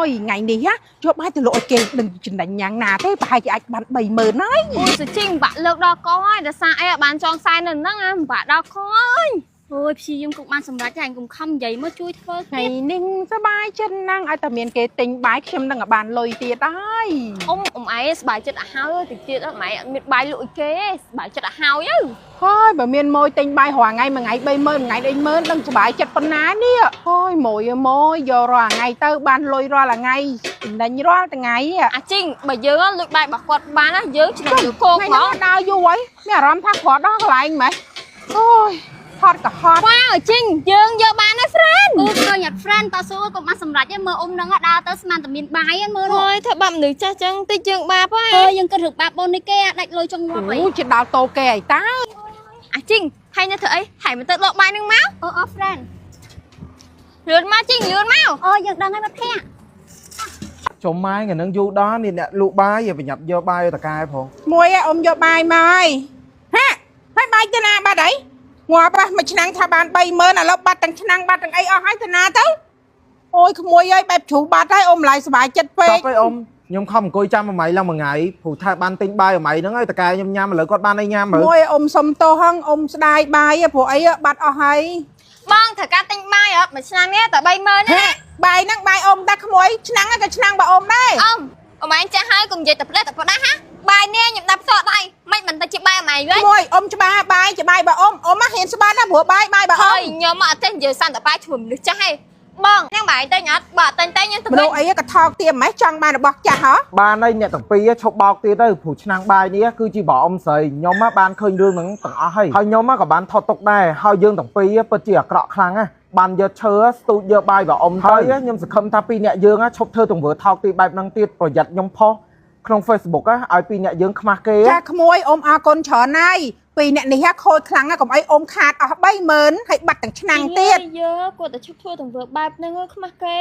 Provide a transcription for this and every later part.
យថ្ងៃនេះណាយកបាយទៅលក់ឲ្យគេដឹងចំណេញយ៉ាងណាទេប្រហែលជាអាចបាន30000ហើយ អូយសុជីងបាក់លើកដល់កហើយដោយសារអីអត់បានចងខ្សែនៅហ្នឹងអាបាក់ដល់កហើយ អូយព្យាយាមគុកបានសម្រេចហើយកុំខំនិយាយមកជួយធ្វើ ថ្ងៃនេះសប្បាយចិត្តណាស់ឲ្យតែមានគេទិញបាយខ្ញុំនឹងឲ្យបានលុយទៀតហើយ អ៊ំអ៊ំឯងសប្បាយចិត្តឲ្យហើយតិចទៀតអត់ម៉ែអត់មានបាយលក់ឲ្យគេសប្បាយចិត្តឲ្យហើយទៅ ហើយបើមានម៉ួយទិញបាយរាល់ថ្ងៃមួយថ្ងៃ30000មួយថ្ងៃ30000ដឹងសប្បាយចិត្តប៉ុណ្ណានេះហើយម៉ួយម៉ួយយករាល់ថ្ងៃទៅបានលុយរាល់ថ្ងៃចំណេញរាល់ថ្ងៃ អាជីងបើយើងលួចបាយរបស់គាត់បានណាយើងចំណេញលើគោក ថ្ងៃ ហ្មង ហ្នឹងដើរយូរហើយមានអារម្មណ៍ថាគ្រាន់ដល់កន្លែងម៉េះអូយហត់ក៏ហត់ វ៉ាវអាជីងយើងយកបានណា friend អូឃើញអត់ friend តស៊ូកុំបានសម្រេចទេមើលអ៊ំហ្នឹងដើរទៅស្មានតែមានបាយហ្នឹងមើល អូយធ្វើបាបមនុស្សចាស់ចឹងតិចយើងបាបហើយ ហើយយើងគិតរឿងបាបបងនេះគេដាច់លុយចង់ងាប់អី អូជាដល់តោគេអីតា អាជីងហើយនៅធ្វើអីហើយមិនទៅដកបាយនឹងមក អូអូ friend លឿនមកជីងលឿនមក អូយើងដឹងហើយមិត្តភក្តិ ចុំម៉ែថ្ងៃហ្នឹងយូរដល់នេះអ្នកលក់បាយប្រញាប់យកបាយឲ្យតកែផង មួយឯងអ៊ំយកបាយមកហើយហាហើយបាយទៅណាបាត់អីងាប់ហ៎មួយឆ្នាំងថាបាន30000ឥឡូវបាត់ទាំងឆ្នាំងបាត់ទាំងអីអស់ហើយទៅណាទៅអូយក្មួយអើយបែបជ្រុះបាត់ហើយអ៊ំម្លាយសប្បាយចិត្តពេក ចប់ហើយអ៊ំខ្ញុំខំអង្គុយចាំមួយម៉ៃឡើងមួយថ្ងៃព្រោះថាបានទិញបាយមួយម៉ៃហ្នឹងហើយតកែខ្ញុំញ៉ាំឥឡូវគាត់បានអីញ៉ាំមើល មួយអ៊ំសុំទោសហងអ៊ំស្ដាយបាយហ៎ព្រោះអីបាត់អស់ហើយ បងត្រូវការទិញបាយអត់មួយឆ្នាំនេះតែ30000ណា ហាបាយហ្នឹងបាយអ៊ំតាក្មួយឆ្នាំងហ្នឹងក៏ឆ្នាំងរបស់អ៊ំដែរ អ៊ំអ៊ំឯងចាស់ហើយកុំនិយាយតែផ្ដេសតែផ្ដាស់ហាបាយនេះខ្ញុំដាប់សក់ដៃមិនមិនទៅជាបាយអ៊ំឯងវិញ ក្មួយអ៊ំច្បាស់បាយជាបាយរបស់អ៊ំអ៊ំហៀនស្បាត់ណាព្រោះបាយបាយរបស់អ៊ ហើយ ំ ខ្ញុំអត់ចេះនិយាយសន្តិបាយជួយមនុស្សចាស់ឯងបងញ៉ាំបាយទិញអត់បើអត់ទិញទេខ្ញុំទៅ មនុស្សអីក៏ថោកទាបម៉េះចង់បានរបស់ចាស់ហ៎ បានហើយអ្នកទាំងពីរឈប់បោកទៀតទៅព្រោះឆ្នាំងបាយនេះគឺជាបោអ៊ំស្រីខ្ញុំបានឃើញរឿងហ្នឹងទាំងអស់ហើយហើយខ្ញុំក៏បានថតទុកដែរហើយយើងទាំងពីរពិតជាអាក្រក់ខ្លាំងណាស់បានយកឈើស្ទូចយកបាយបោអ៊ំទៅខ្ញុំសង្ឃឹមថាពីរអ្នកយើងឈប់ធ្វើទង្វើថោកទាបបែបហ្នឹងទៀតប្រយ័ត្នខ្ញុំផុសក្នុង Facebook ឲ្យពីរអ្នកយើងខ្មាស់គេ ចាក្មួយអ៊ំអរគុណច្រើនហើយពីអ្នកនេះហ่ะខូចខ្លាំងណាស់កុំអីអ៊ំខាតអស់30000ហើយបាត់ទាំងឆ្នាំងទៀត យើគាត់តែឈប់ធ្វើទង្វើបែបហ្នឹងខ្មាស់គេ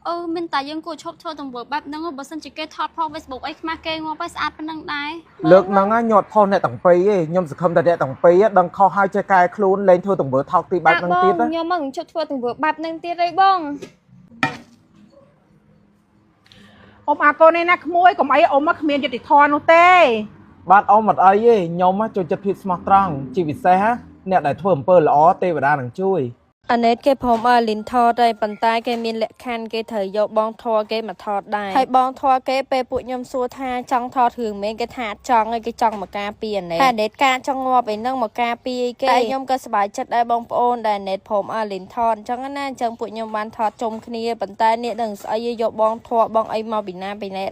អឺមានតែយើងគួរឈប់ធ្វើទង្វើបែបហ្នឹងបើសិនជាគេថតផុស Facebook អីខ្មាស់គេងាប់ហើយស្អាតប៉ុណ្ណឹងដែរ លើកហ្នឹងញាត់ផុសអ្នកទាំងពីរឯងខ្ញុំសង្ឃឹមថាអ្នកទាំងពីរដឹងខុសហើយចេះកែខ្លួនលែងធ្វើទង្វើថោកទាបបែបហ្នឹងទៀតណា ខ្ញុំមកឈប់ធ្វើទង្វើបែបហ្នឹងទៀតអីបង អ៊ំអរគុណឯណាក្មួយកុំអីអ៊ំគ្មានយុត្តិធម៌នោះទេ បាទអ៊ំអត់អីទេខ្ញុំចូលចិត្តភាពស្មោះត្រង់ជាពិសេសអ្នកដែលធ្វើអំពើល្អទេវតានឹងជួយ អាណេតគេព្រមឲ្យលីនថតហើយប៉ុន្តែគេមានលក្ខខណ្ឌគេត្រូវយកបងធរគេមកថតដែរហើយបងធរគេពេលពួកខ្ញុំសួរថាចង់ថតរឿងមែនគេថាចង់ហើយគេចង់មកការពារអាណេតហើយអាណេតការចង់ងាប់ឯនឹងមកការពារគេតែខ្ញុំក៏សប្បាយចិត្តដែរបងប្អូនដែលអាណេតព្រមឲ្យលីនថតអញ្ចឹងណាអញ្ចឹងពួកខ្ញុំបានថតជុំគ្នាប៉ុន្តែនេះដឹងស្អីយកបងធរបងអីមកពីណាពីណែ